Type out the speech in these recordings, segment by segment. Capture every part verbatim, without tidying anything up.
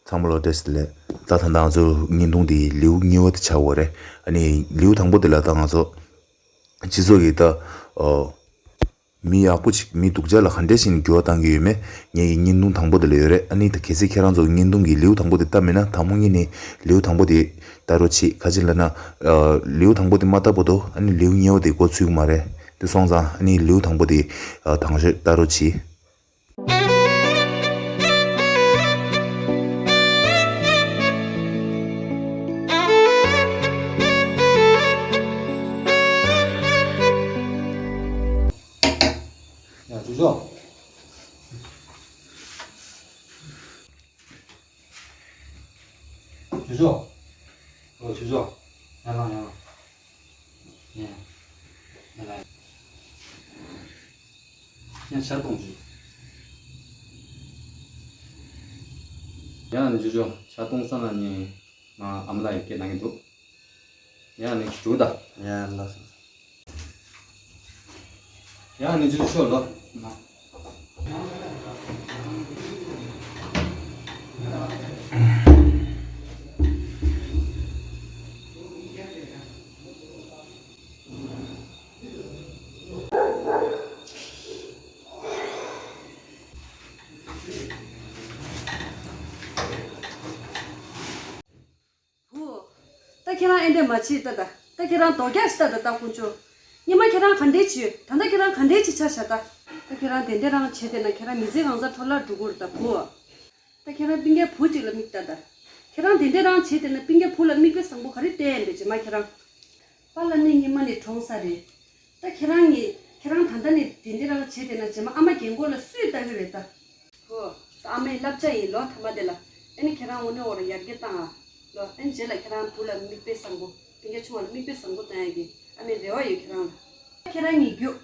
ཚང་མ་ལ་བཀྲ་ཤིས་བདེ་ལེགས། ད་ད་ལྟ་ང་ཚོ་བརྙན་ཐུང་འདི་ལེའུ་གཉིས་པ་དེ་ཆགས་ཡོད་རེད། ཨ་ནི་ལེའུ་དང་པོ་དེ་ལ་ད་ང་ཚོ་སྤྱི་ཚོགས་ཀྱི་ད་ཨོ་མི་ཡག་པོ་ཅིག་མི་སྡུག་ཅག་ལ་ག་འདྲས་ཞིག་ནས་འགྱུར་བ་གཏང་གི་ཡོད་མེད་ངེད་ཀྱི་བརྙན་ཐུང་དང་པོ་དེ་ལ་ཡོད་རེད། ཨ་ནི་ད་གལ་སྲིད་ཁྱེད་རང་ཚོ་བརྙན་ཐུང་གི་ལེའུ་དང་པོ་དེ་ལྟ་མེད་ན་དང་པོ་ཉིད་ནས་ལེའུ་དང་པོ་དེ་ལྟ་རོགས་བྱེད། ག་ཅི་ལབ་ན་ཨ་ལེའུ་དང་པོ་དེ་མ་ལྟ་བར་དུ་ཨ་ནི་ལེའུ་གཉིས་པ་དེ་འགོ་ཚུགས་ཀྱི་མ་རེད། དེ་སོང་ཙང་ཨ་ནི་ལེའུ་དང་པོ་དེ་ཨ་དང་ཤོས་ལྟ་རོགས་བྱེད། ཡ་ཇོ་ཇོ། ཇོ་ཇོ། ཨོ་ཇོ་ཇོ། ཡར་ལངས་ཡར་ལངས། ཡ། ཡར་ལངས། ཡ་ཇ་གཏོང་ཇོ། ཡ་ནི་ཇོ་ཇོ་ཇ་གཏོང་ས་ན་ནི་ང་ཨ་མ་ལགས་ཡི་སྐད་གནང་གི་འདུག་ཡ་ནི་ཇོ་ད། ཡ་ལགས་སོ། ཡ་ནི་ཇོ་ཇོ་ཤོག་ལོ། བུ། ད་ཁྱེད་རང་ཨེ་འདྲས་མ་བྱེད་ད་ད། ད་ཁྱེད་རང་རྡོག་རྒྱག་ཞིག་ལྟ་ད་ད་དཀོན་མཆོག་ཉི་མ་ཁྱེད་རང་ག་འདྲས་བྱེད། ད་ལྟ་ཁྱེད་རང་ག་འདྲས་བྱེད་ཆ་བཞག་ད། ད་ཁྱེད་རང་དེ་འདྲས་རང་བྱེད་བསྡད་ན་ཁྱེད་རང་མི་ཚེ་གང་ཚ་འཕྲོ་བརླག་འགྲོ་གི་རེད་ད་བུ། ད་ཁྱེད་རང་སྤུན་ཀྱག་བུ་གཅིག་ལ་མིག་ལྟ་ད། ཁྱེད་རང་དེ་འདྲས་རང་བྱེད་བསྡད་ན་སྤུན་ཀྱག་བུ་ལ་མིག་དཔེ་བཟང་པོ་ག་རེ་བསྟན་ཡིན་པས་རྗེས་མ་ཁྱེད་རང་། པཱ་ལགས་ནི་སྔོན་མ་ནས་གྲོངས་ཚར་རེད། ད་ཁྱེད་རང་གིས་ཁྱེད་རང་ད་ལྟ་ནས་དེ་འདྲས་རང་བྱེད་བསྡད་ན་རྗེས་མ་ཨ་མ་རྒན་གོག་ལ་སུས་ལྟ་གི་རེད་ད། ཧོ། ད་ཨ་མའི་བསླབ་བྱ་ཡིན་ལོ་མཐའ་མ་དེ་ལ། ཨ་ནི་ཁྱེད་རང་དངོས་གནས་འོ་ར་ཡར་རྒྱས་བཏང་ཨ། ལོ་ཨ་ནི་རྗེས་ལ་ཁྱེད་རང་བུ་ལ་མིག་དཔེ་བཟང་པོ་སྤུན་ཀྱག་ཆུང་བ་ལ་མིག་དཔེ་བཟང་པོ་བཏང་ཡ་གི་ཨ་མའི་རེ་བ་ཡོད་ཁྱེད་རང་ལ། ཁྱེད་རང་གཉིས་རྒྱུགས།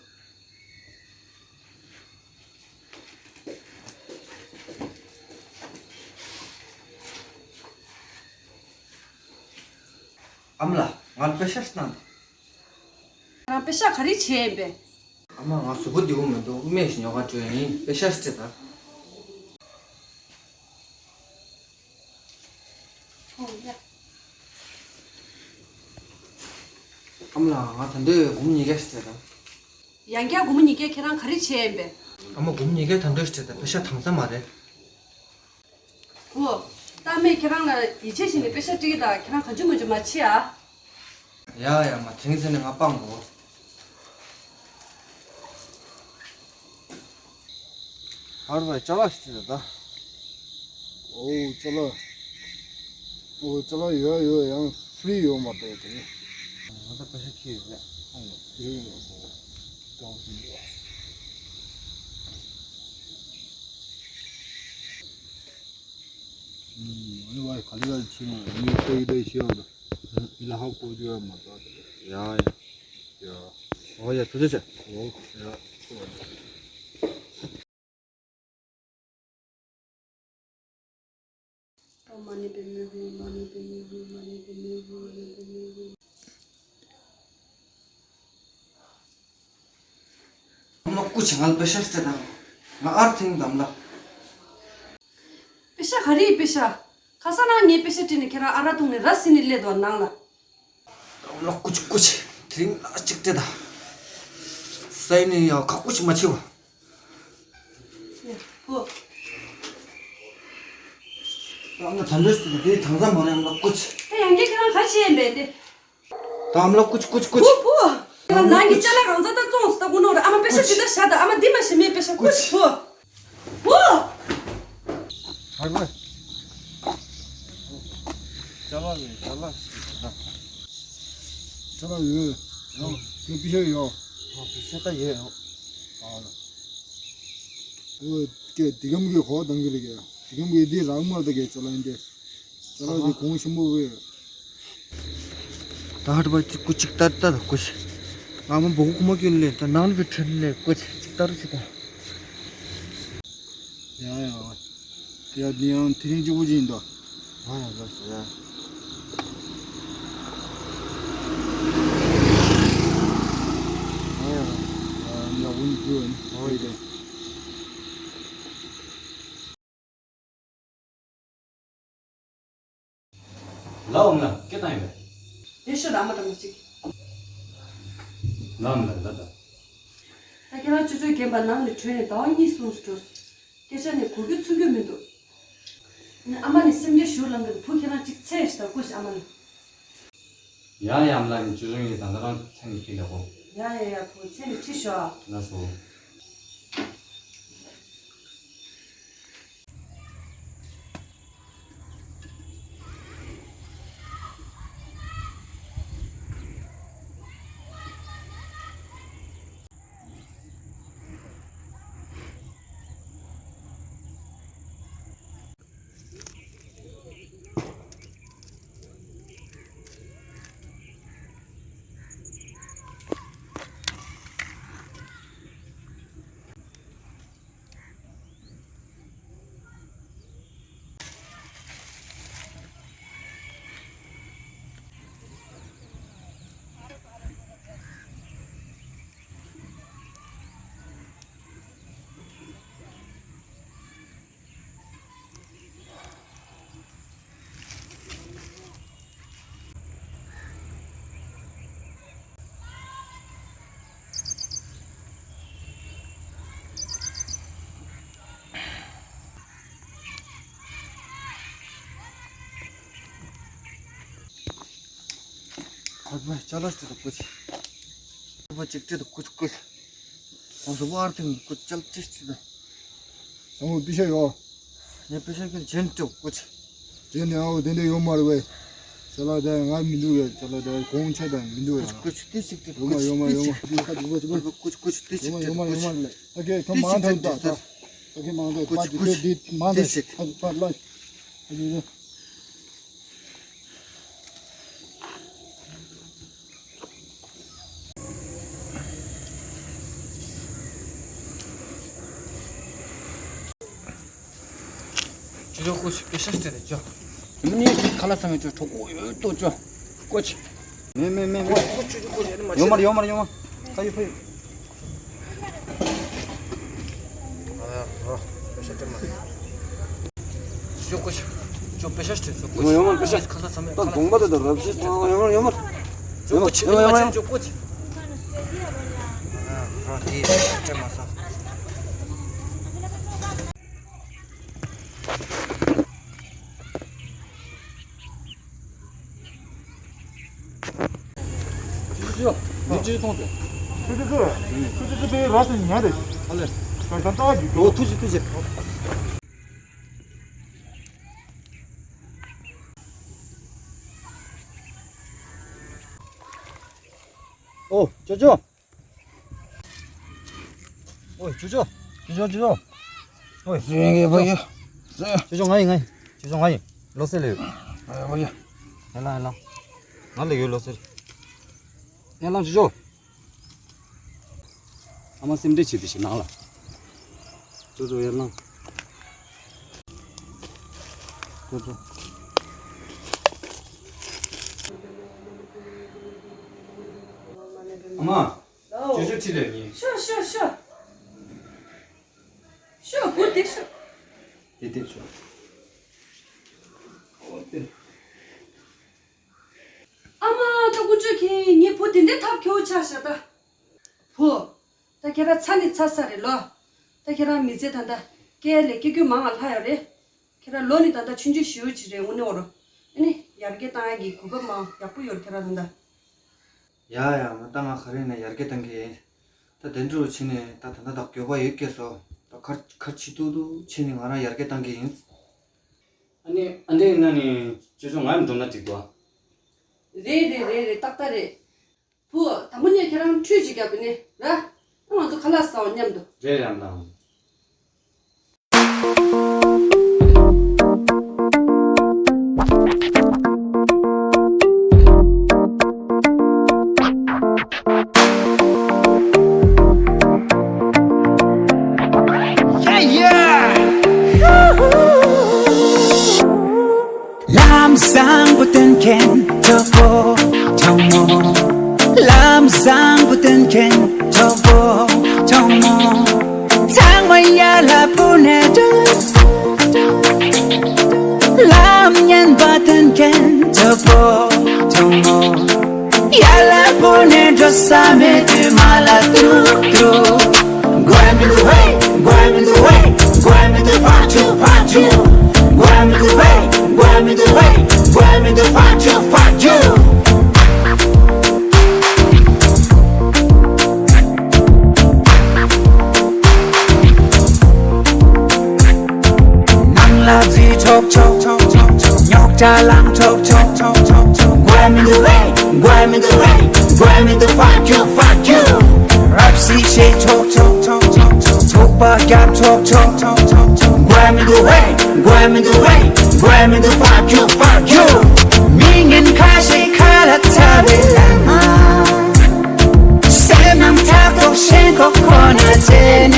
ཨ་མ་ལགས་ང་ལ་པེ་ཤག་ཞིག་གནང་དང་། ང་པེ་ཤག་ག་རེ་བྱས་ཡིན་པས། ཨ་མ་ང་གཟུགས་པོ་བདེ་པོ་མི་འདུག་སྨན་ཞིག་ཉོ་ག་འགྲོ་ཡིན། པེ་ཤག་ཞིག་སྤྲད་དང་། ཨོ་ཡ། ཨ་མ་ལགས་ང་ད་ལྟའི་སྒོར་མོ་ཉིས་བརྒྱ་ཞིག་སྤྲད་དང་། ཡང་བསྐྱར་སྒོར་མོ་ཉིས་བརྒྱ་ཁྱེད་རང་ག་རེ་བྱས་ཡིན་པས། ཨ་མ་སྒོར་མོ་ཉིས་བརྒྱ་ད་འདྲ་ཞིག་སྤྲད་དང་པེ་ཤག་དྭངས་གཙང་མ་རེད། ཧོ། ད་སྨན་ཁྱེད་རང་ལ་ཡིད་ཆེས་བྱས་ནས་པེ་ཤག་སྤྲད་ཀྱི་ད་ཁྱེད་རང་གང་བྱུང་མང་བྱུང་མ་བྱེད་ཨ། ཡ་ཡ་མ་དེ་རིང་ཚེ་ནས་ང་སྤང་དགོས། ཧར་བའི་ཅ་ལག་ཞིག་ད། ཨོ་ཅ་ལག་ཨོ་ཅ་ལག་ཡོད་ཡོད་ཡང་ཧྥི་རི་ཡོད་མ་རེད་དེ། ང་ད་པེ་ཤག་ཁྱེར་ཡོད་རེད་ཧང་ལ་ཡོད་ཡོད་ཧོ་ཀྲང་ཧྥི་ཡོད། ཨ་ནི་བ་ག་ལེ་ག་ལེ་ཕྱིན་ཡང་ཡིན་ཏེ་ཡི་ཏེ་ཤི་ཡོད་ལ་ཧ་གོ་རྒྱུ་ཡོད་མ་རེད། ཡ་ཡ་ཡ། ཨོ་ཡ་ཐུགས་རྗེ་ཆེ། ཨོ་ཡ། ཨོཾ་མ་ཎི་པདྨེ་ཧཱུྃ། མ་ཎི་པདྨེ་ཧཱུྃ། མ་ཎི་པདྨེ་ཧཱུྃ། མ་ཎི་པདྨེ་ཧཱུྃ། ཨ་མ་སྐུ་མཁྱེན། ང་ལ་པེ་ཤག་སྤྲད་དང་། ང་ཨར་ཐེངས་དམ་ལ། པེ་ཤག་ག་རེ་ཡི་པེ་ཤག་ཁ་སང་ང་ངས་པེ་ཤག་སྤྲད་ནས་ཁྱེད་རང་ཨ་རག་འཐུང་ནས་ར་བཟི་ནས་སླེབས་འདུག་ནང་ལ། ཨ་མ་སྐུ་མཁྱེན་སྐུ་མཁྱེན། དེ་རིང་ལ་གཅིག་སྤྲད་དང་། ས་ཡི་ནས་ཡང་ཁ་སྐུ་མཁྱེན་མ་བྱེད་བ། ཡ་ཧོ། ཨ་མ་ད་འདྲ་ཞིག་དེ་དྭངས་གཙང་མ་རེད། ཨ་མ་སྐུ་མཁྱེན། ད་ཡང་བསྐྱར་ཁྱེད་རང་ག་རེ་བྱས་ཡིན་པས་དེ། ད་ཨ་མ་ལགས་སྐུ་མཁྱེན་སྐུ་མཁྱེན་སྐུ་མཁྱེན། བུ་བུ། ཁྱེད་རང་ནང་གི་ཅ་ལག་རང་ཚ་ད་བཙོངས་སུ་ད་དགོས་ནོ་རེད། ཨ་མ་པེ་ཤག་ཇི་ལྟར་བཞག་ད། ཨ་མ་འདི་མ་ཤེས་མེད་པེ་ཤག་སྐུ་མཁྱེན་བུ། བུ། ཧ་གོ། ཅ་ལག་ལས་ཅ་ལག་ཞིག་ད། ཅ་ལག་ཡོད། ཡང་དེ་པེ་ཤག་ཡོད། ཨ་པེ་ཤག་ད་ཡོད་ཡོད། ཨ་ལ། ཨོ་ཀེ་དེ་གམ་གི་ཧོ་དང་གི་རེད་ཀེ། དེ་གམ་གི་དེ་རག་མ་ད་ཀེ་ཅ་ལག་ཡིན་ཏེ། ཅ་ལག་དེ་གོང་ཆེན་པོ་བས། ད་ཧར་པ་ཅིག་སྐུ་ཅིག་ལྟར་ལྟར་སྐུ་ཅིག་ང་མ་བོ་གུ་མ་ཀུན་ལས་ད་ནང་ལ་བི་ཁྲིན་ལས་སྐུ་ཅིག་ཅིག་ལྟར་ཅིག་ད། ཡ་ཡ། ཡ་འདི་ཡང་དེ་རིང་གཅིག་པོ་ཅིག་ཡིན་ད། ང་ཡང་ལབ་སོང་ཡ། ང་ཡང་ཡག་པོ་འདུག་ཨ་ནི་ཨོ་ཡིན་ད། ལའོ་ང་སྐད་བཏང་ཡོད་པས། དེ་ཤོད་ཨ་མ་འདྲ་མོ་གཅིག་ལའོ་ང་ལ་ལ་ད། ད་ཁྱེད་རང་ཅོ་ཅོ་རྒན་པ་ནང་ནས་བྲོས་ནས་ཟླ་བ་གཉིས་གསུམ་སུ་འགྲོ། སྐད་ཆ་ནི་གོ་རྒྱུ་ཚོད་རྒྱུ་མི་འདུག་ཨ་མ་ནི་སེམས་ཁྲལ་ཞུ་ལང་གི་བུ་ཁྱེད་རང་གཅིག་ཚེ་ཞིག་ད་སྐུ་ཞིག་ཨ་མ་ནི། ཡ་ཡ་ཨ་མ་ལགས་ནི་ཅོ་ཅོ་ངས་ད་ལྟ་རང་ཚེ་ནི་ཁྱེད་ལ་གོ། ཡ་ཡ་ཡ་བུ་ཚེ་ནི་ཁྲིད་ཤོག་ལགས་སོ། ཁོ་པ་ཅ་ལག་ཅི་དང་ཀུ་ཅི། ཁོ་པ་ཅིག་ཅི་དང་ཀུ་ཅི་ཀུ་ཅི། ཁོང་ཚོ་བར་དུ་ཀུ་ཅལ་ཅི་ཅི་དང་། ཨོ་པི་ཤ་ཡོ། ངས་པི་ཤ་ཀུ་ཅན་ཏོ་ཀུ་ཅི། ཅན་ནི་ཨོ་དེ་འདྲ་ཡོད་མ་རེད་བས། ཅ་ལག་དེ་ང་མི་འདུག་ཡ། ཅ་ལག་དེ་གོང་ཆ་དང་མི་འདུག་ཡ། ཀུ་ཅི་ཏི་ཅིག་ཏི་ཡོད་མ་ཡོད་མ་ཡོད་མ། ཏི་ཁ་དུ་ཀུ་ཅི་ཏི་ཅིག་ཡོད་མ་ཡོད་མ་ཡོད་མ་རེད། ད་གེ་ཁ་མང་ཐང་ད་ད། ད་གེ་མང་ཐང་ཀུ་ཅི་ཀུ་ཅི་ཏི་ཅིག་ཏི་ཅིག་ཨ་ད་ལ། ཨ་ད་ལ། ཅི་ལོ་ཀོ་ཆི་པེ་ཤ་སྟེར་ཅོ། མི་ནི་ཁ་ལ་ས་མེད་ཅོ་གྲོགས་པོ་ཡོད་དོ་ཅོ། ཀོ་ཆི། མེ་མེ་མེ་མེ། ཡོ་མར་ཡོ་མར་ཡོ་མར། ཁ་ཡོ་ཁ་ཡོ། ཨ་རོ། པེ་ཤ་སྟེར་མ། ཅོ་ཀོ་ཆི། ཅོ་པེ་ཤ་སྟེར་ཅོ་ཀོ་ཆི། ཡོ་མར་ཡོ་མར་པེ་ཤ། ཁ་ལ་ས་མེད། ད་གདོང་པ་དེ་དང་རབ་ཤི་ཡོ་མར་ཡོ་མར་ཡོ་མར། ཅོ་ཀོ་ཆི། ཡོ་མར་ཡོ་མར། ཅོ་ཀོ་ཆི། ཨ་རོ་དེ་སྟེར་མ་སོང་། ཅི་ཅི་ཅི་ཅི་མཐོང་ཟེར། ཅི་ཅི་ཅི་ཅི་ཅི་པའི་རོ་སི་ཉན་རེད། ཨ་ལེ། ད་ད་ལྟ་ཅི་ཨོ་ཐུགས་རྗེ་ཐུགས་རྗེ། ཨོ་ཅོ་ཅོ། ཨོ་ཅོ་ཅོ། ཅོ་ཅོ་ཅོ་ཅོ། ཨོ་ཟེར་ཡ་བ་ཡ། ཅོ་ཅོ་ང་ཡིན་ང་ཡིན། ཅོ་ཅོ་ང་ཡིན། ལོ་སེ་ལེ་ཡོད། ཨ་བ་ཡ། ཡ་ལ་ཡ་ལ། ང་ལེ་ཡོད་ལོ་སེ། ཡ་ལ་ཅོ་ཅོ། ཨ་མ་སེམས་ཁྲལ་བྱེད་དུ་ཞིག་ནང་ལ། ཅོ་ཅོ་ཡར་ལངས། ཅོ་ཅོ། ཨ་མ། ཅོ་ཅོ་ཁྲིད་ལས་ཉེ། ཤོ་ཤོ་ཤོ། ཤོ་བུ་དེ་ཤོ། དེ་དེ་ཤོ། ཨོ་དེ། ཨ་མ་ད་དཀོན་མཆོག་མཁྱེན། ངའི་བུ་དེ་འདྲའི་ཐབས་སྐྱོ་བོ་ཆགས་ཤག་ད། བུ། ད་ཁྱེད་རང་ཚ་ནི་ཚ་ས་རེད་ལོ། ད་ཁྱེད་རང་མི་ཚེ་ད་ལྟ་སྐྱེལ་ལས་སྐྱེ་རྒྱུ་མང་ང་ལྷག་ཡོད་རེད། ཁྱེད་རང་ལོ་ནི་ད་ལྟ་ཆུང་ཆུང་ཞེ་པོ་ཅིག་རེད་དངོས་གནས་འོ་རོ། ཨ་ནི་ཡར་རྒྱས་བཏང་ཡག་གི་གོ་སྐབས་མང་ཡག་པོ་ཡོད་རེད་ཁྱེད་རང་ད་ལྟ། ཡ་ཡ་ང་ད་ང་ག་རེ་ནས་ཡར་རྒྱས་བཏང་གི་ཡིན། ད་དེ་འདྲ་བྱས་ནས་ད་ད་ད་ད་འགྱོད་པ་ཡོད་སྐྱེས་སོ། ད་ཁར་ཁར་ཆི་ཏུ་ཏུ་བྱས་ནས་ང་རང་ཡར་རྒྱས་བཏང་གི་ཡིན། ཨ་ནི་ཨ་འདྲས་ཡིན་ན་ནི་ཅོ་ཅོ་ང་ཡང་འགྲོ་ན་འགྲིག་གོ། རེད་རེད་རེད་རེད་ཏག་ཏག་རེད། བུ་དང་པོ་ནས་ཁྱེད་རང་ཁྲུས་ཅིག་རྒྱབ་པ་ནི་ར། ཨ་ང་ཚོ་ཁ་ལག་ཟ་བ་མཉམ་དུ། རེད་རེད་ཨ་མ་ལགས། Yeah, yeah. ལམ་བཟང་པོ་སྟོན་མཁན་གྲོགས་པོ་གྲོགས་མོ། ལམ་བཟང་པོ་སྟོན་མཁན་གྲོགས་པོ་གྲོགས་མོ། ཚང་མ་ཡར་ལ་སྤུར་ནས་འགྲོ། ལམ་སྙན་པ་སྟོན་མཁན་གྲོགས་ བསམ་མེད་དུ་མ་ལ་ཏུ་ཏུ། འགོད་མི་འདུག་ཧེ། འགོད་མི་འདུག་ཧེ། འགོད་མི་འདུག་ཕ་ཇུ་ཕ་ཇུ། འགོད་མི་འདུག་ཧེ། འགོད་མི་འདུག་ཧེ། འགོད་མི་འདུག་ཕ་ཇུ་ཕ་ཇུ། ནང་ལ་འཛུལ་ཆོག་ཆོག། རྙོག་དྲ་ལངས་ཆོག་ཆོག། འགོད་མི་འདུག་ཧེ། འགོད་མི་འདུག་ཧེ། འགོད་མི་འདུག་ཕ་ཇུ་ཕ་ཇུ། རབ་གསལ་བྱེད་ཆོག་ཆོག། ཚོགས་པ་རྒྱབ་ཆོག་ཆོག། འགོད་མི་འདུག་ཧེ། འགོད་མི་འདུག་ཧེ། འགོད་མི་འདུག་ཕ་ཇུ་ཕ་ཇུ། མི་ངན་ཁ་ཤས་ཁ་ལ་ཚ་བའི་ལ་མ། སེམས་ནང་ཕྲག་དོག་ཞེན་ཁོག་ཁོ་ན་བྱས་ནས།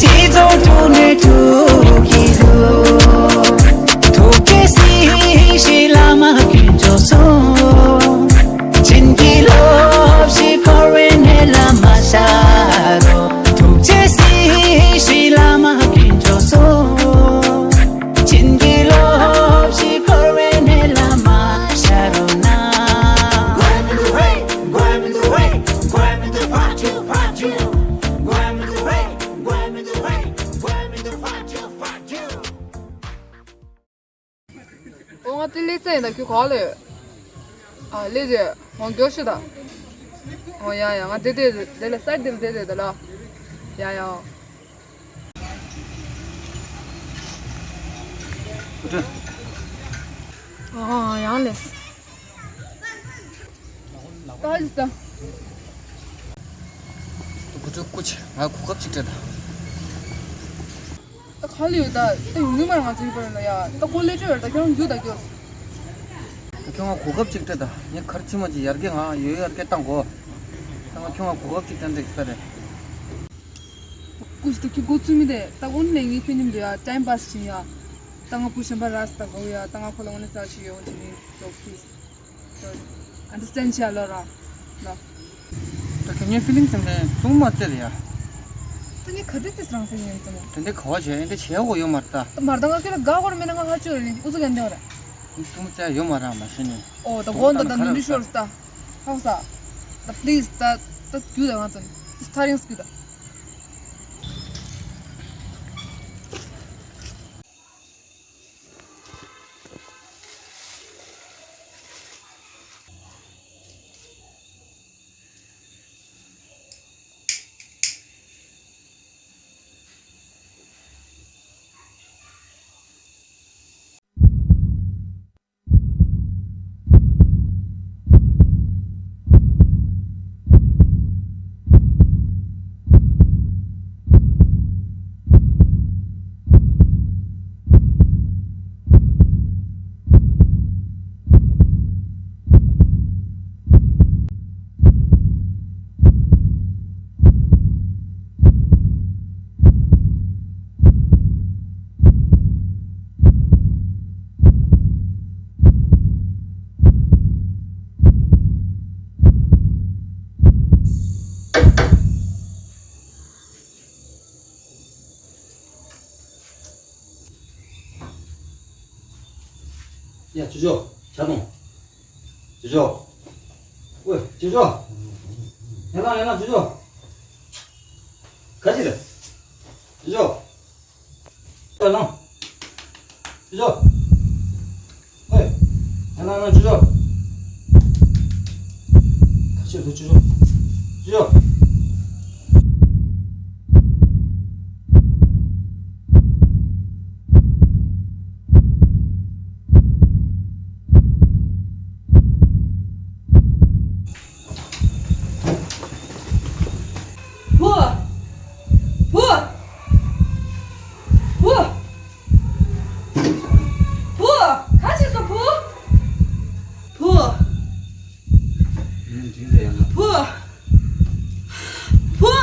སྤྱི་ཚོགས་ཐོག་ནས་ཐུག་གི་འདུག་ཐུགས་རྗེ་སྲིད་ཞི་བླ་མ་དཀོན་མཆོག་གསུམ། བྱིན་གྱིས་རློབས་ཤིག་འཁོར་བའི་གནས་ལ་མ་ཤར་རོགས། ཐུགས་རྗེ་སྲིད་ཞི་བླ་མ་དཀོན་མཆོག་གསུམ། བྱིན་གྱིས་རློབས་ཤིག་འཁོར་བའི་གནས་ལ་མ་ཤར་རོགས་གནང་། འགོད་མི་འདུག་ཧེ། འགོད་མི་འདུག་ཧེ། འགོད་མི་འདུག་ཕ་ཇུ་ཕ་ཇུ། འགོད་མི་འདུག་ཧེ། འགོད་མི་འདུག་ཧེ། འགོད་མི་འདུག་ཕ་ཇུ་ཕ་ཇུ། ཨོ་ང་དེ་ལས་ཚན་ཡིན་ད་ཁྱོད་ག་ལས། ཨ་ལས་རེད་ཧོང་གྱོ་ཤི་ད། ཨོ་ཡ་ཡ་ང་དེ་དེ་དེ་ལ་སའི་ཌི་དེ་དེ་དེ་ལ། ཡ་ཡ། ཨོ་ཡང་ལས། ད་ཨ་ཟ། ད་གུ་ཅོ་ཀུ་ཆེ་ང་གོ་སྐབས་ཅིག་སྤྲད་ད། ད་ག་ལ་ཡོད་ད། ད་ཡོང་གི་མ་རེད་ང་ཚོའི་བར་ལ་ཡ། ད་ཁོ་ལས་བྲེལ་བར་ད་ཁྱོད་རང་རྒྱུགས་ད་རྒྱུགས། ད་ཁྱོད་ང་གོ་སྐབས་ཅིག་སྤྲད་ད། ངས་གར་ཅི་མ་ཅི་ཡར་རྒྱས་ང་ཡོད་ཡར་རྒྱས་བཏང་གོ། ད་ང་ཁྱོད་ང་གོ་སྐབས་ཅིག་སྤྲད་འདྲེ་ས་རེད། ཀུ་ཤི་ད་ཁྱོད་འགོ་ཚུགས་མི་དེ་ད་ཨོན་ལེན་ངའི་ཕན་ཉིན་འདུག་ཡ། ཊའིམ་པཱས་བྱིན་ཡ། ད་ང་བུ་གཞན་པ་ར་ས་ད་གོ་ཡ། ད་ང་ཁོ་ལ་ཨོན་ལེན་ས་ཞིག་ཡོང་ཅི་ནི་so please. ཨན་ཌར་སི་ཊེན་ཌི་བྱས་ལོ་ར། ལོ། ད་ཁྱོད་ངའི་ཕི་ལིང་སི་འདི་ཚང་མ་བཙལ་ཡ། ད་ངས་ག་འདྲ་བཙལ་རང་ཕི་ལིང་ཡིན་ཙམ་ཡ། དེ་འདྲའི་ག་བ་བྱས་ཡིན་འདྲ་བྱས་འོ་ཡོད་མ་རེད་ད། ད་མར་ད་ང་ཁྱོད་ལ་དགའ་བོར་མེད་ན་ང་ཧ་ཅོ་རེད་ནི་ཨུ་ཚུགས་ཡན་དེ་རེད། ངས་ཚང་མ་བཙལ་ཡ་ཡོད་མ་རེད་མ་ཤེས་ནི། ཨོ་ད་དགོང་ད་ད་ནུ་འདི་ཤོར་ད། ཧ་གོ་ས། ད་པི་ལི་སི་ད་ད་རྒྱུགས་ད་ང་ཚོ་ནི་ད་ཐ་རིང་སི་རྒྱུགས་ད། ཡ་ཅོ་ཅོ། ཇ་འཐུང་། ཅོ་ཅོ། ཝེ་ཅོ་ཅོ། ཡ་ལ་ཡ་ལ་ཅོ་ཅོ། ག་ཅི་རེད། ཅོ་ཅོ། ཅོ་ལང་། ཅོ་ཅོ། ཨོའི། ཡང་ལང་ལང་ཅོ་ཅོ། ཁ་ཕྱིར་འདུག་ཅོ་ཅོ། ཅོ་ཅོ། བུ། བུ། བུ། བུ། ག་བྱས་སོང་བུ། བུ། བུ། བུ།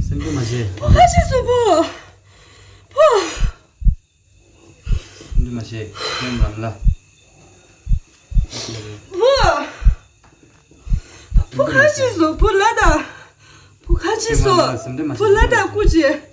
སེམས་ཁུར་མ་བྱེད། བུ་ག་བྱས་སོང་བུ། བུ། འདི་མ་བྱེད། ཁྱེད་ལམ་ལ། བུ། བུ་ཁ་ཕྱིར་སོང་བུ་ལ་ད། བུ་ཁ་ཕྱིར་སོང་། བུ་ལ་ད་སྐུ་མཁྱེན།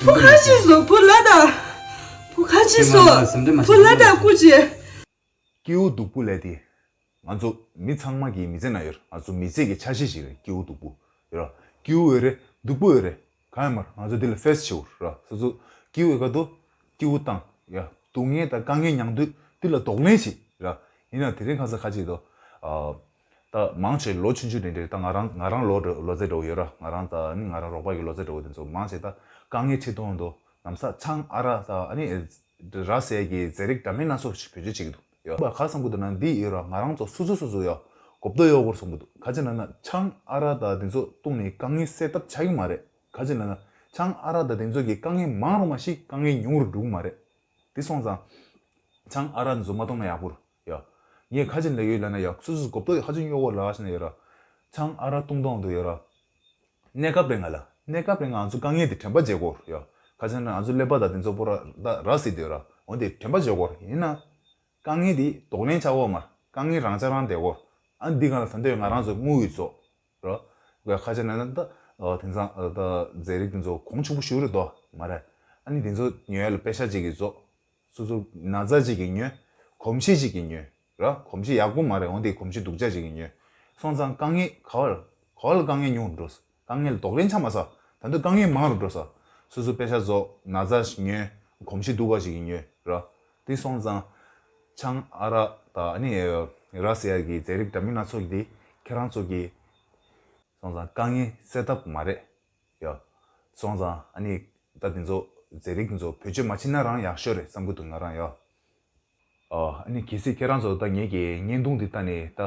བུ་ཁ་ཆེ་སོ། བུ་ལ་ད། བུ་ཁ་ཆེ་སོ། བུ་ལ་ད་སྐུ་ཅེ། སྐྱེ་བོ་སྡུག་པོ་ལས་དེ། ང་ཚོ་མི་ཚང་མ་གི་མི་ཚེ་ན་ཡོད། ང་ཚོ་མི་ཚེ་གི་ཆ་ཤས་ཤིག་རེད། སྐྱེ་བོ་སྡུག་པོ་ཡོད་ར། སྐྱེ་བོ་ཡོད་རེད། སྡུག་པོ་ཡོད་རེད། གང་ཡང་མ་རེད། ང་ཚོ་འདི་ལ་ཕེ་སི་བྱེད་དགོས་ར། སོ་སོ་སྐྱེ་བོའི་ཁ་ཐུག་སྐྱེ་བོ་བཏང་ཡ། སྡུག་བསྔལ་དང་དཀའ་ངལ་མྱངས་དུས་འདི་ལ་གདོང་ལེན་བྱེད་ར། ཡིན་ན་དེ་རིང་ཁ་སང་ཁ་ཅིག་ཏུ། ད་མང་ཆེ་ལོ་ཆུང་ཆུང་དེ་འདྲ། ད་ང་རང་ང་རང་ལོ་འགྲོ་ལོ་ཚད་འགྲོ་གི་ཡོད་ར། ང་རང་ད་ནི་ང་རང་རོགས་པ་གི་ལོ་ཚད་འགྲོ་གི། དེ་ཚོ་མང་ཆེ་ད་དཀའ་ངལ་འཕྲད་སྟངས་དུ་ནམ་ས་ཆང་ཨ་རག་ད་ཨ་ནི་ར་ཟེར་གི་ཟས་རིགས་འདྲ་མིན་སྣ་ཚོགས་ཤིག་བེད་སྤྱོད་བྱེད་ཀྱི་འདུག་ཡོད་པ། ག་བསམ་གི་འདུག་ན་འདི་ཡོད་ར། ང་རང་ཚོ་སོ་སོ་སོ་སོ་ཡོད་གོ་བརྡ་ཡོད་སྐོར་བསམ་གི་འདུག་ག་ཅི་ན་ན་ཆང་ཨ་རག་ད་དེ་ཚོ་བཏུང་ནས་དཀའ་ངལ་སེལ་ཐབས་ཆགས་ཀྱི་མ་རེད། ག་ཅི་ན་ན་ཆང་ཨ་རག་ད་དེ་ཚོ་གི་དཀའ་ངལ་མང་རུ་མ་ཤི་དཀའ་ངལ་ཉུང་རུ་འགྲོ་གི་མ་རེད། དེ་སོང་ཙང་། ཆང་ཨ་རག་འཛོམས་མ་གཏོང་ན་ཡག་པོ་རེད་ཡ། ངས་ཁ་ཅིག་ལ་ཡོད་ལབ་ན་ཡ། སོ་སོ་གོ་བརྡ་ཁ་ཅིག་ཡོད་གོ་ལ་ཞེ་ན་ཡོད་ར། ཆང་ཨ་རག་བཏུང་སྟངས་དུ་ཡོད་ར། གནས་སྐབས་རིང་ང་ལ་གནས་སྐབས་རིང་ང་ཚོ་དཀའ་ངལ་དེ་དྲན་པ་བརྗེད་དགོས་ཡ། ཁ་ཅིག་ན་ང་ཚོ་ཀླད་པ་དང་དེ་ཚོ་པོ་ར་ད་ར་སི་དེ་ཡོད་ར། འོན་ཏེ་དྲན་པ་བརྗེད་དགོས་ཡིན་ན། དཀའ་ངལ་དེ་གདོང་ལེན་བྱ་དགོས་མ། དཀའ་ངལ་རང་ཆ་རང་བསྡད་དགོས། ཨ་འདི་གང་ལ་ད་འདོད་ང་རང་ཚོ་དངུལ་ཡོད་ཚོ། རོ། ཁ་ཆེ་ན་ན་ད། དེང་སང་ད་རྫས་རིགས་དེ་ཚོ་གོང་ཆེན་པོ་ཞིག་རེད་དོ། མ་རེད། ཨ་ནི་དེ་ཚོ་ཉོ་ཡ་ལ་པེ་ཤ་གཅིག་གིས་རྫོགས། སོ་སོ་ན་ཚ་གཅིག་གིས་ཉོས། གོམས་གཤིས་གཅིག་གིས་ཉོས། ར་གོམས་གཤིས་ཡག་པོ་མ་རེད། འོན་ཏེ་གོམས་གཤིས་སྡུག་ཅག་གཅིག་གིས་ཉོས། སོང་ཙང་དཀའ་ངལ་ག་བར་ག་བར་ལ་དཀའ་ངལ་ཉུང་རུ་འགྲོ། དཀའ་ངལ་གདོང་ལེན་ཆ་མ་ས། ད་དུང་དཀའ་ངལ་མང་རུ་འགྲོ་ས། སོ་སོ་པེ་ཤ་རྫོགས། ན་ཚ་ཉོས། གོམས་གཤིས་སྡུག་ག་ཅིག་གིས་ཉོས། ར། དེ་སོང་ཙང་། ཆང་ཨ་རག་དང་ཨ་ནི་ར་ཟེར་ཡ་གི་རྫས་རིགས་འདྲ་མིན་སྣ་ཚོགས་ཀྱི་དེ་ཁྱེད་རང་ཚོ་གི་སོང་ཙང་དཀའ་ངལ་སེལ་ཐབས་མ་རེད་ཡ། སོང་ཙང་ཨ་ནི་ད་དེ་ཚོ་རྫས་རིགས་དེ་ཚོ་བེད་སྤྱོད་མ་བྱེད་ན་རང་ཡག་ཤོས་རེད་བསམ་གི་འདུག་ང་རང་ཡ། ཨ་ནི་གལ་སྲིད་ཁྱེད་རང་ཚོ་ད་ངེད་ཀྱི་བརྙན་ཐུང་འདི་ལྟ་ནས་ད་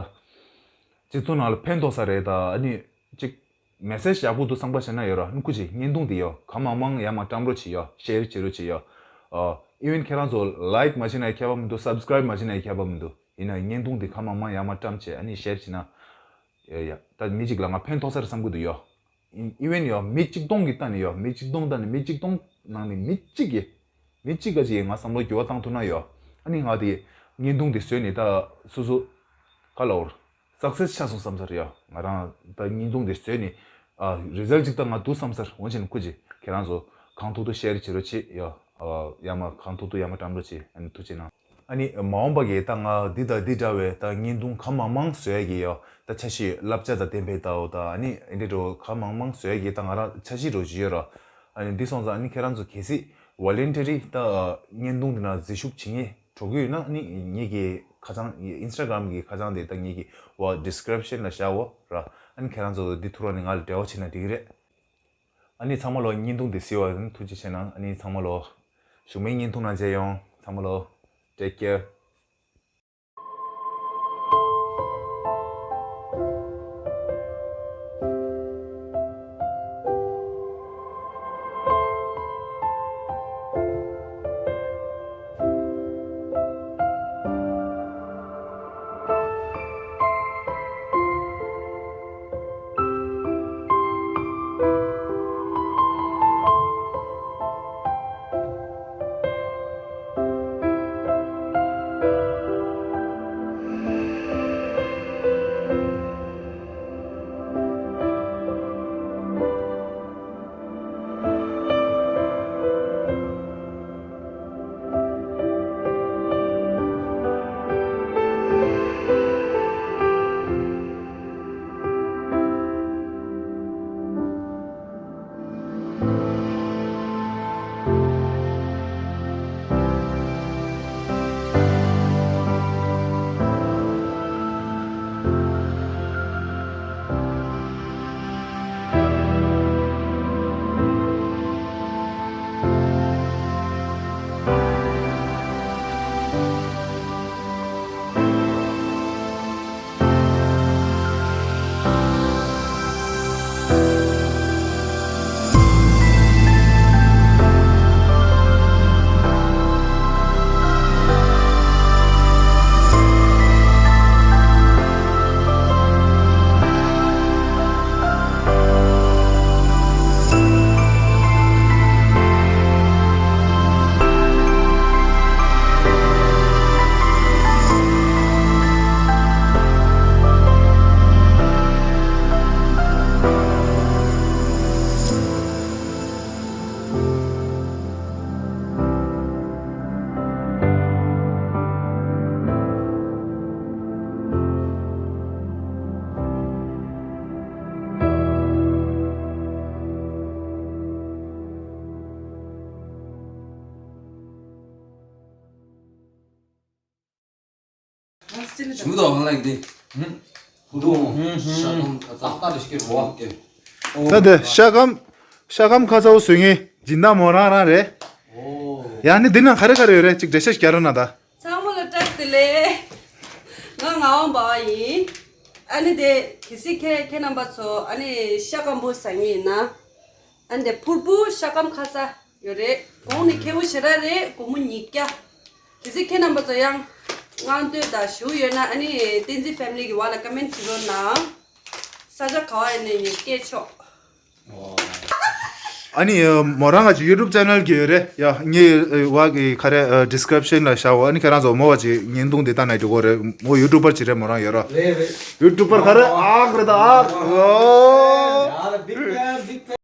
སྤྱི་ཚོགས་ནང་ལ་ཕན་ཐོགས་ས་རེད། ད་ཨ་ནི་གཅིག་མེ་སེ་ཇི་ཡག་པོ་འདུག་བསམ་པ་བྱས་ན་ཡོད་ར། ཨ་ནི་སྐུ་མཁྱེན་བརྙན་ཐུང་འདི་ཡོད་གང་མང་མང་ཡར་མར་བཀྲམ་རོགས་བྱེད་ཡ། ཤེར་བྱེད་རོགས་བྱེད་ཡ། ཨ་ཨི་ཝན་ཁྱེད་རང་ཚོ་ལའིཀ་མ་བྱེད་ན་ཡང་ཁྱད་པར་མི་འདུག་སབ་སི་ཀ་རའིབ་མ་བྱེད་ན་ཡང་ཁྱད་པར་མི་འདུག་ཡིན་ན་བརྙན་ཐུང་འདི་གང་མང་མང་ཡར་མར་བཀྲམ་བྱས་ཨ་ནི་ཤེར་བྱེད་ན། ཡ་ཡ། ད་མི་གཅིག་ལ་ང་ཕན་ཐོགས་ས་རེད་བསམ་གི་འདུག་ཡ། ཨི་ཝན་ཡ་མི་གཅིག་སྟོང་གི་ལྟ་ནས་ཡ། མི་གཅིག་སྟོང་ལྟ་ནས་མི་གཅིག་སྟོང་ནང་ནས་མི་གཅིག་གིས། མི་གཅིག་ག་ཅིག་ང་བསམ་བློ་འགྱུར་བ་བཏང་ཐུབ་ན་ཡོད། ཨ་ནི་ང་དེ་བརྙན་ཐུང་དེ་བཟོས་ནས་ད་སོ་སོ་ག་ལ་འོར་སག་སེ་སི་ཆགས་སོང་བསམ་ས་རེད་ཡ། ང་རང་ད་བརྙན་ཐུང་དེ་བཟོས་ནས་ཨ་རི་ཛལ་ཊི་ཅིག་ད་ང་འདུག་བསམ་ས་རེད། འོན་ཀྱང་སྐུ་མཁྱེན་ཁྱེད་རང་ཚོ་གང་ཐུབ་ཐུབ་ཤེར་བྱེད་རོགས་བྱེད་ཡ། ཨ་ཡར་མར་གང་ཐུབ་ཐུབ་ཡར་མར་བཀྲམ་རོགས་བྱེད། ཨ་ནི་ཐུགས་རྗེ་གནང་། ཨ་ནི་མ་འོངས་པ་གི་ད་ང་འདི་དང་འདི་འདྲ་བའི་ད་བརྙན་ཐུང་གང་མང་མང་བཟོ་ཡ་གི་ཡོད། ད་འཆར་གཞི་བསླབ་བྱ་དང་ལྡན་པའི་ད་འོ་ད་ཨ་ནི་འདི་འདྲ་གང་མང་མང་བཟོ་ཡ་གི་ད་ང་རང་འཆར་གཞི་རོ་བཞི་ཡོད་ར། ཨ་ནི་འདི་སོང་ཙང་ཨ་ནི་ཁྱེད་རང་ཚོ་གལ་སྲིད་ཝོ་ལན་ཊི་རི་ད་བརྙན་ཐུང་འདི་ན་འཛུལ་ཞུགས་བྱེད་ངེས་འགྲོ་གི་ཡོད་ན་ཨ་ནི་ངེད་ཀྱི་ཁ་བྱང་ཨིན་སི་ཊ་གྷ་རམ་གི་ཁ་བྱང་དེ་ད་ངེད་ཀྱི་འོ་ཌི་སི་ཀི་རིབ་ཤན་ལ་བཞག་འོ་ར། ཨ་ནི་ཁྱེད་རང་ཚོ་འདི་ཐུག་ར་ནི་ང་ལ་འབྲེལ་བ་བྱེད་ན་འགྲིག་གི་རེད། ཨ་ནི་ཚང་མ་ལོ་བརྙན་ཐུང་འདི་གཟིགས་པ་ཡིན་ཐུགས་རྗེ་ཆེ་གནང་། ཨ་ནི་ཚང་མ་ལོ་གཞུག་མའི་བརྙན་ཐུང་ནང་མཇལ་ཡོང་། ཚང་མ་ལོ་ཊེག་ཀེར། ཞིམ་པོ་འདུག་ཧ་ལག་འདི། ཧུ་ཧུ་ཧུ། ཧུ་ཧུ། ཤ་སྐམ་ཁ་ཚ་ཏག་ཏག་རེ་ཞིག་རོ་ཨ་ཀེ། ད་འདི་ཤ་སྐམ་ཤ་སྐམ་ཁ་ཚ་བོ་བཟོ་མཁན་སྦྱིན་བདག་མོ་རང་རང་རེད། ཨོ། ཡང་ནི་འདི་ན་ག་རེ་ག་རེ་ཡོད་རེད། ཅིག་འགྲེལ་བཤད་ཞིག་རྒྱག་རོགས་གནང་ད། ཚང་མ་ལ་བཀྲ་ཤིས་བདེ་ལེགས། ང་ངག་དབང་འབའ་བ་ཡིན། ཨ་ནི་དེ་གལ་སྲིད་ཁྱེད་ཁྱེད་རྣམ་པ་ཚོ་ཨ་ནི་ཤ་སྐམ་པོ་ཟ་མཁན་ཡིན་ན། ཨ་ནི་དེ་ཕུར་བུ་ཤ་སྐམ་ཁ་ཚ་ཡོད་རེད། གོང་ནི་ཁེ་བོ་ཞེ་དྲག་རེད། སྒོར་མོ་ཉིས་བརྒྱ། གལ་སྲིད་ཁྱེད་རྣམ་པ་ཚོ་ཡང་མངགས་འདོད་དང་ཞུ་ཡོད་ན་ཨ་ནི་བསྟན་འཛིན་ཕེ་མི་ལི་གི་འོག་ལ་ཀ་མེན་བྱེད་རོགས་གནང་། ས་ཆ་ག་བ་ཡིན་ནའི་ངས་སྐད་ཆོག་ཨ་ནི་མོ་རང་ག་ཅིག་ཡུ་ཊུབ་ཅེ་ནལ་གི་ཡོད་རེད་ཡ། ངའི་བ་གི་ག་རེ་ཌི་སི་ཀི་རིབ་ཤན་ལ་བཞག་འོ། ཨ་ནི་ཁྱེད་རང་ཚོ་མོ་བ་ཅིག་བརྙན་ཐུང་འདི་ལྟ་ན་འགྲིག་གོ་རེད། མོ་ཡུ་ཊུབ་པར་ཅིག་རེད་མོ་རང་ཡོད་ར། རེད་རེད། ཡུ་ཊུབ་པར་ག་རེ་ཨག་རེད་ད་ཨག་ཨོ། ཡ་ད་big fan, big fan.